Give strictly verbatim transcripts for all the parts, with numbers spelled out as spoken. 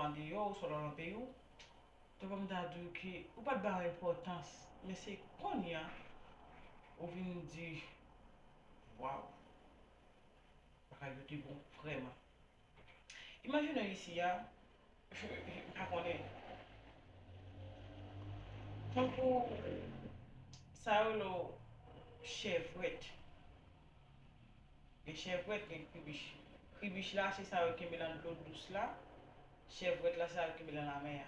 andeyò, oswa lè w nan peyi w, tankou m ta di w ke ou pa t ba yo enpòtans, men se kounye a ou vin di, waw, bagay yo te bon vrèman. Imajine w isi a, m pa konnen, tankou sa yo rele w chèvrèt. Gen chèvrèt, gen kribich. Kribich la, se sa yo kenbe nan dlo dous la. Chèvrèt la, se sa yo kenbe nan lamè a.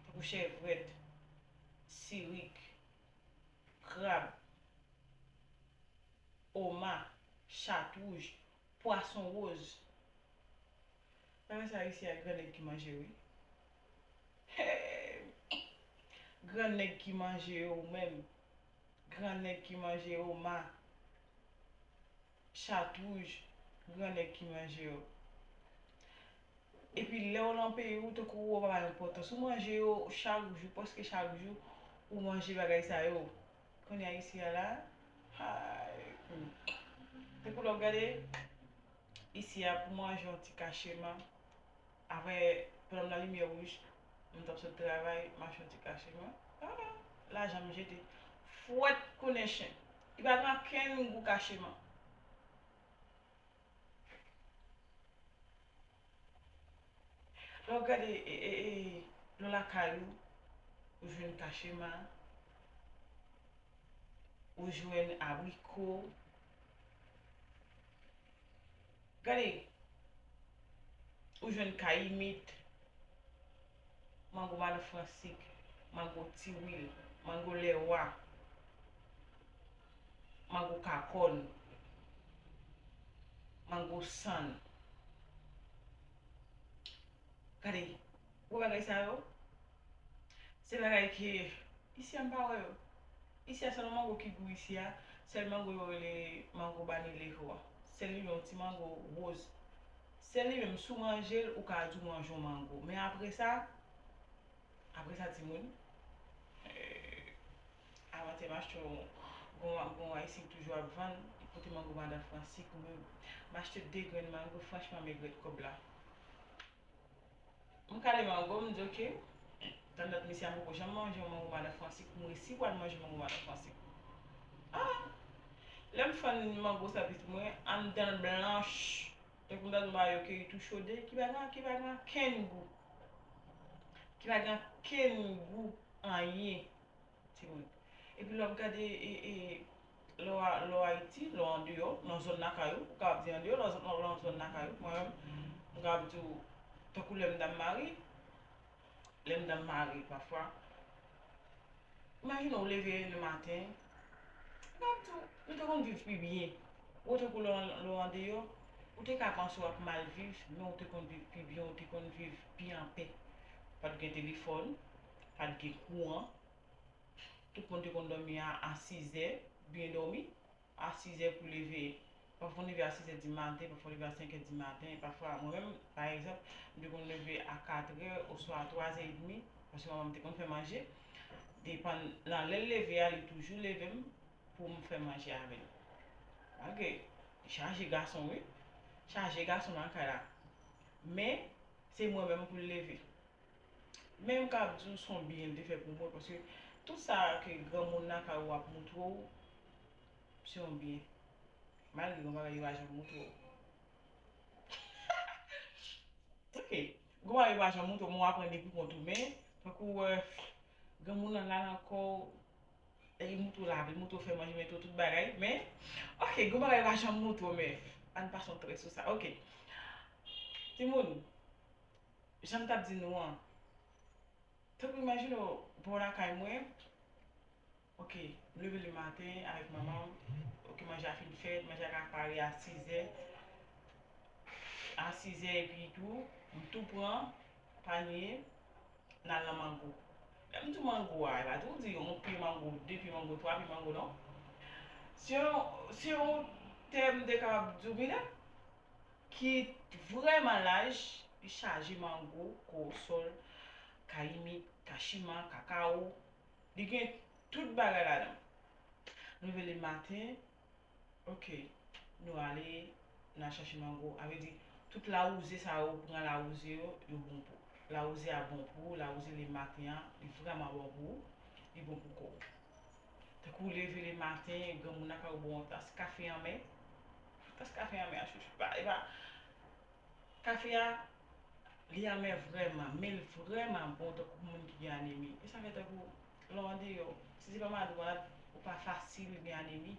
Tankou chèvrèt, sirik, krab, oma, chat wouj, pwason woz. Bagay sa isi a, gran nèg ki manje yo, wi. Gran nèg ki manje yo menm. Gran nèg ki manje oma, chat wouj, gran nèg ki manje yo. Epi lè w nan peyi w, tankou ou pa bay enpòtans, ou manje yo chak jou, prèske chak jou, ou manje bagay sa yo. Kounye a isi a la, ay, tankou lè w gade isi a pou manje yon ti kacheman, apre pandan m nan limyè wouj, m t ap sot travay, m achte yon ti kacheman. Ah, lajan m jete. Fwèt konnen chen. Li pa gen okenn gou kacheman. Lè w gade, e, e, e, lè w lakay ou, ou jwenn kacheman, ou jwenn abriko, gade, ou jwenn kayimit, mango madan Fransik, mango tiwil, mango lèwa, mango kakòn, mango sann. Gade, gwo bagay sa yo, se bagay ke isi a m pa wè yo. Isi a sèl mango ki gou isi a, sèl mango yo rele mango banileho a. Sèl li menm, yon ti mango woz. Sèl li menm, si w manje l, ou ka di w manje yon mango. Men apre sa, apre sa, timoun, eh, avantyè m achte yon, gon, gon Ayisyen ki toujou ap vann, li pote mango madan Fransik, mwen, m achte de grenn mango, franchman, m regrèt kòb la. M kale mango, m di, "Ok." Tandant misye a poko janm manje yon mango madan Fransik, m resi pral manje mango madan Fransik. Ah! Lè m fann mango sa pitit mwen, anndan l blanch. Tankou m ta di w ba yo ke li tou chode, ki pa gen, ki pa gen okenn gou. Ki pa gen okenn gou anyen. Timoun. Epi lè w ap gade, e, e, lè w a-, lè w Ayiti, lè w andeyò, nan zòn lakay ou, ou kapab di andeyò, nan zòn, nan zòn lakay ou, mwen menm, m kapab di w, tankou lè m t ap mare, lè m t ap mare pafwa, imajine w leve le maten, m kapab di w, nou te konn viv pi byen. Ou tankou lè w, lè w andeyò, ou te ka panse w ap mal viv, men ou te konn viv pi byen, ou te konn viv pi anpè. Pa t gen telefòn, pa t gen kouran, tout moun te konn dòmi a, a sizè, byen dòmi, a sizè pou leve. Pafwa w leve a sizè di maten, pafwa w leve a senkè di maten. Pafwa, mwen menm, pa egzanp, m te konn leve a katrè oswa a twazè edmi, paske manman m te konn fè manje. Depann nan lè l leve a, li toujou leve m pou m fè manje avè l. Malgre, li chaje gason, wi. Chaje gason nan kay la. Men, se mwen menm pou l leve. Men m ka ap di w se yon byen l te fè pou mwen, paske tout sa ke granmoun lakay ou ap moutre w, se yon byen. Malgre gen bagay yo pa janm moutre w. Ok, gen bagay yo pa janm moutre w, men w aprann li pou kont ou. Men, tankou w wè granmoun nan la nan kò w, li moutre w lave, li moutre w fè manje, mete w tout bagay. Men, ok, gen bagay yo pa janm moutre w, men ann pase yon trè sou sa. Ok. Timoun, jan m t ap di nou an, tankou imajine w bò lakay mwen, ok, m leve le maten avèk manman m, ok, manje a fin fèt, manje a ka pare a sizè, a sizè epi tou, m tou pran panye, n al nan mango. Lè m di w mango a, e pa tou di yon pye mango, de pye mango, twa pye mango, non. Se yon, se yon tè m te kapab di w, Mina, ki vrèman laj, li chaje mango, kowosòl, kayimit, kachiman, kakawo. Li gen tout bagay ladan. Nou leve le maten, ok, nou ale, n al chache mango. A vle di, Tout lawouze sa yo, ou pran lawouze yo, yo bon pou ou. Lawouze a bon pou ou, lawouze le maten an, li vrèman bon pou ou, li bon pou kò w. Tankou w leve le maten, granmoun nan ka ba w yon tas kafe anmè. Tas kafe anmè a chouchou. Pa, e pa, kafe a, li anmè vrèman, men l vrèman bon tankou moun ki gen anemi. E sa fè tankou lè w andeyò, si se pa malad ou malad, ou pa fasil gen anemi.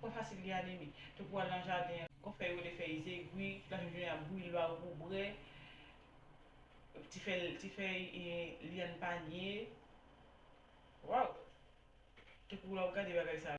Ou pa fasil gen anemi. Tankou w al nan jaden an, gon fèy yo rele fèy zegwi, tout lajounen ap bouyi lwa pou w bwè. Ti fèy, ti fèy, e, lyann panye. Waw! Tankou lè w gade bagay sa,